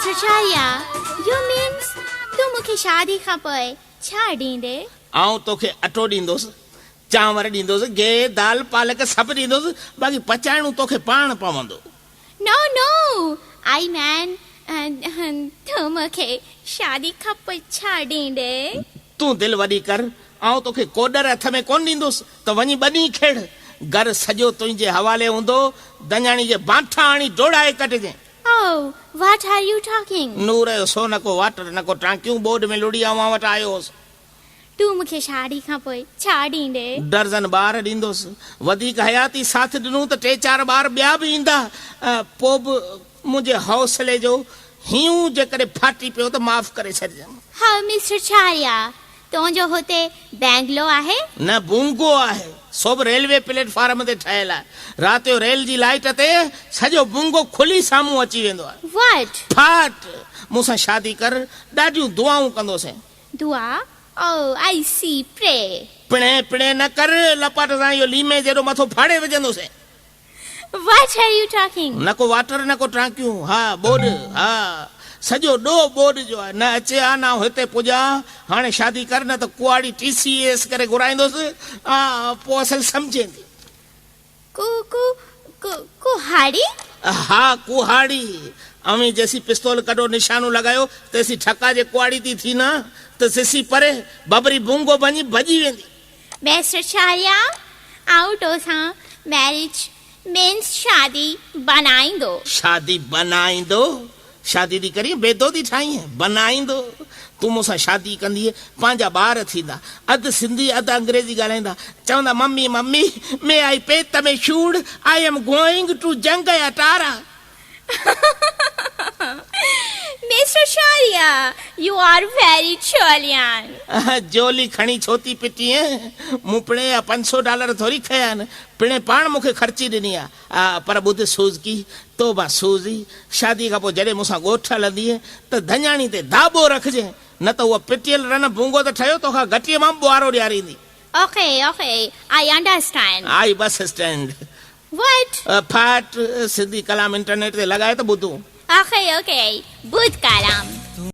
Mister چاريا، U means تون مون کي شادي کان پوء ڇا ڏيندي؟ آئون توکي اٽو ڏيندس، چانور ڏيندس، گيهه، دال، پالڪ سڀ ڏيندس، باقي پچائڻو توکي پاڻ پوندو. نو نو، آئي مين تون مون کي شادي کان پوء ڇا ڏيندي؟ تون دل وڏي ڪر، آئون توکي ڪوڏر هٿ ۾ ڪونه ڏيندس ته وڃي ٻني کيڙ. گهر سڄو تنهنجي حوالي هوندو، ڌڃاڻي کي بانٺا هڻي ڊوڙائي ڪڍجين. Oh, what are you talking? نور جو سو نه ڪو واٽر نه ڪو ٽانڪيون، ٻوڏ ۾ لڙهي اوهان وٽ آيو هوس. تون مون کي شادي کان پوء ڇا ڏيندين؟ درزن ٻار ڏيندس. وڌيڪ حياتي ساٿ ڏنو ته ٽي چار ٻار ٻيا به ايندا. پوء به منهنجي حوصلي جو هينئون جيڪڏهن ڦاٽي پيو ته معاف ڪري ڇڏجان. ها مسٽر ڇاريا، تنهنجو هتي بينگلو آهي؟ نه بونگو آهي، سو به ريلوي پليٽ فارم تي ٺهيل آهي. رات جو ريل جي لائيٽ تي سڄو بونگو کلي سامهون اچي ويندو آهي. What? ڦاٽ! مون سان شادي ڪر، ڏاڍيون دعائون ڪندوسين. دعا؟ او آئي سي پري. پڻهين پڻهين نه ڪر، لپاٽ سان اهو ليمي جيڏو مٿو ڦاڙي وجهندوسين. What are you talking? نه ڪو واٽر نه ڪو ٽانڪيون، ها ٻوڏ، ها سڄو ڏوهه ٻوڏ جو آهي، نه اچي ها نه آئون هتي پڄان ها، هاڻي شادي ڪر نه ته ڪهاڙي ٽي سي ايس ڪري گهرائيندوس، ها پوء اصل سمجهين ٿي. ڪو ڪو ڪو ڪهاڙي؟ ها ڪهاڙي، اوهين جيسين پستول ڪڍو نشانو لڳايو تيسين ٺڪا جي ڪهاڙي ٿي ٿي نه ته سسي پري ببري بونگو ڀڃي ڀڄي ويندي. مسٽر شاريا، آئون توسان ميريج مينس شادي بنائيندو. شادي بنائيندو؟ شادي ٿي ڪرين، بيدو ٿي ٺاهين، بنائيندو؟ تون مون سان شادي ڪندينء، پنهنجا ٻار ٿيندا، اڌ سنڌي اڌ انگريزي ڳالهائيندا، چوندا ممي ممي مي آئي پيت ۾ شوڙ، I am going two جنگ اٽارا. Mister Shaurya, you are very جوليان. جولي کڻي ڇو ٿي پٽين؟ مون پڻهين جا 500 ڊالر ٿوري کنيا آهن، پڻهين پاڻ مون کي خرچي ڏني آهي. پر ٻڌ سوزڪي، توبه سوزي، شادي کان پوء جڏهن مون سان ڳوٺ هلندينء ته ڌڃاڻي تي ڌاٻو رکجين، نه ته اها پٽيل رن ڀونگو ته ٺهيو توکان گهٽيء مان به ٻوهارو ڏياريندي. Okay, okay, I understand. I bus stand. What? ڦاٽ، سنڌي ڪلام انٽرنيٽ تي لڳائي ته ٻڌون. اوڪي، اوڪي، ٻڌ ڪلام.